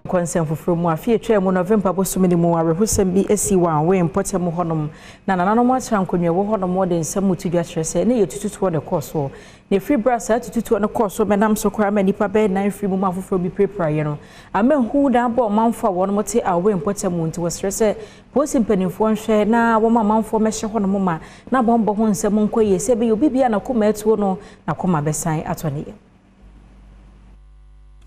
Nkɔnsɛm foforɔ mu, afe atwa mu November bosome no mu, awerɛhosɛm bi asi wɔ Awe mpɔtam hɔnom na nananom atena nkonnwa wɔ hɔnom. Wɔde nsɛm mu to dwa kyerɛ sɛ ne yɛ tututoɔ ne kɔɔ soɔ, na ɛfiri berɛ a saa tututoɔ no kɔɔ so bɛnam so koraa ma nnipa bɛyɛ nan firi mu ma afoforɔ bi pirapiraeɛ no ama hu na abɔ ɔmanfoɔ a wɔnom te Awe mpɔtam mu. Nti wɔsrɛ sɛ polisi mpanimfoɔ nhwɛ na wɔma amanfoɔ mɛhyɛ hɔnom ma na bɔnbɔ ho nsɛm nkɔ yie, sɛ ɛbɛyɛ obi bia nakoma atuo no nakoma bɛsan atɔ ne yam.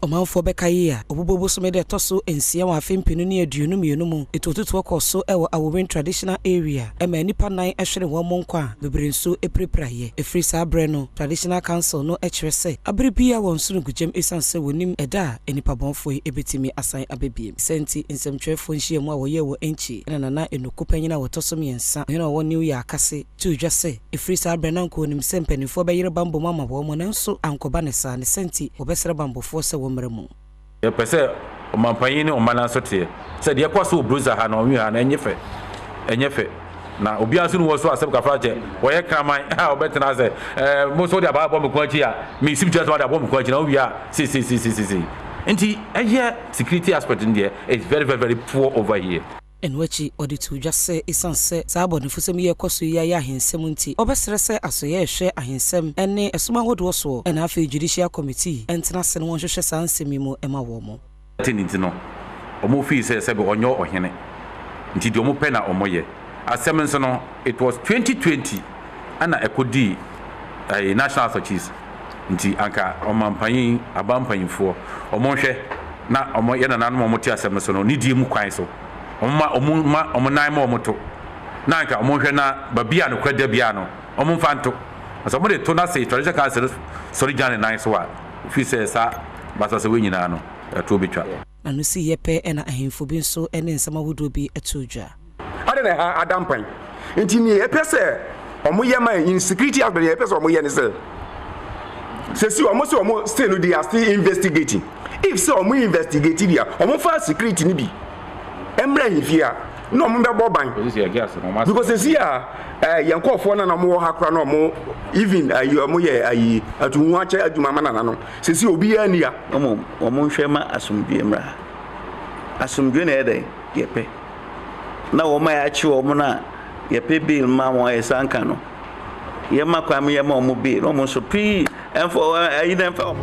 Ɔmanfoɔ bɛka yi a ɔbobɔ bosome de ɛtɔ so 6 wɔ afe 2022 mu, ɛtuotutoɔ kɔ so ɛwɔ Aowin Traditional Area ɛma nnipa nan ɛhwere wɔn mo nkwa a bebree nso ɛpirapiraeɛ. Ɛfiri saa berɛ no, Traditional Council no ɛkyerɛ sɛ abere bia wɔn nso no gugyam, ɛsiane sɛ wɔnim ɛda a nnipa bɔnfoɔ yi ɛbɛtumi asan abɛbiem. Sɛ nti nsɛmtwerɛfoɔ nhyiamu a wɔyɛɛ wɔ Ɛnkyi ɛna Nana Enuku panyin a wɔtɔ so 3, ɔhene a ɔwɔ New York akase too dwa sɛ ɛfiri saa berɛ no anka onim sɛ mpanimfoɔ bɛyere bambɔ mu ama wɔn mo, nanso ankɔba ne saa. Ne sɛ nti wɔbɛsrɛ bambɔfoɔ sɛ wɔmmrɛ mu. Yɛpɛ sɛ ɔmampanyin ne ɔman nso teɛ sɛ deɛ ɛkɔ so wɔ Burosa ha na ɔnwi ha no, ɛnyɛ fɛ, ɛnyɛ fɛ. Na obiara nso ne wɔ so asɛm kafra kyɛ wɔyɛ kraman a ɔbɛtena sɛ mo nso wode abaa bɔ me ko akyi a mesim kyerɛ sɛ wode abɔ me ko akyi na wowie a seeseiseesei. Nti ɛyɛ security aspect no deɛ, it's very, very, very poor over here. Ɛno akyi ɔde to dwa sɛ ɛsiane sɛ saa abɔnefosɛm yi ɛkɔ so yi ayɛ ahensɛm nti, ɔbɛsrɛ sɛ asɔyɛ ɛhwɛ ahensɛm ne ɛsom ahodoɔ soɔ ɛna afei Judicial Committee ɛntena ase no wɔnhwehwɛ saa nsɛm yi mu ɛma wɔ mo. Te ne nti no ɔmo fii sɛ sɛbi ɔnyɛ ɔhene nti deɛ ɔmo pɛ na ɔmo yɛ. Asɛm nso no, it was 2020 ɛna ɛkɔdii ɛyɛ National House of Chiefs. Nti anka ɔmampanyin, aba mpanyinfoɔ, ɔmo nhwɛ na ɔmo yɛ nananom a ɔmo te asɛm no so no ne die mu kwan so, ɔmo ma ɔmo ma ɔmo nan ma ɔmo to na anka ɔmo nhwɛ na baabi a nokora da biara no ɔmo mfa nto. Sɛ ɔmo de to na sɛ Traditional Council no sɔre gyina ne nan so a, ofiri sɛ saa basabasa wei nyinaa no ɛtoɔ bɛtwa. Na no si yɛ pɛ ɛna ahemfo bi nso ne nsɛm ahodoɔ bi to dwa. Ade na ɛha ada mpan nti nea yɛpɛ sɛ ɔmo yɛ ma in security aspect, yɛpɛ sɛ ɔmo yɛ ne sɛ sɛsi ɔmo sɛ ɔmo still no, they are still investigating. If sɛ ɔmo investigate bi a, ɔmo fa security ni bi ɛmmerɛ ahemfie a na ɔmo bɛbɔ ban, because sɛsi a yɛn nkɔɔfoɔ no na ɔmo wɔ ha koraa na ɔmo even ayi ɔmo yɛ ayi atuhu akyɛ adwuma ama nana no, sɛsi obiara ni ha. Ɔmo nhwɛ ma asomdwe mmra ha. Asomdwe na ɛyɛ dɛ yɛpɛ na wɔn a yɛakye wɔn no a yɛpɛ bail ma wɔn a yɛsan ka no, yɛma kwan mu, yɛma wɔn bail na wɔn nso pii ɛmfa ayi na ɛmfa wɔn.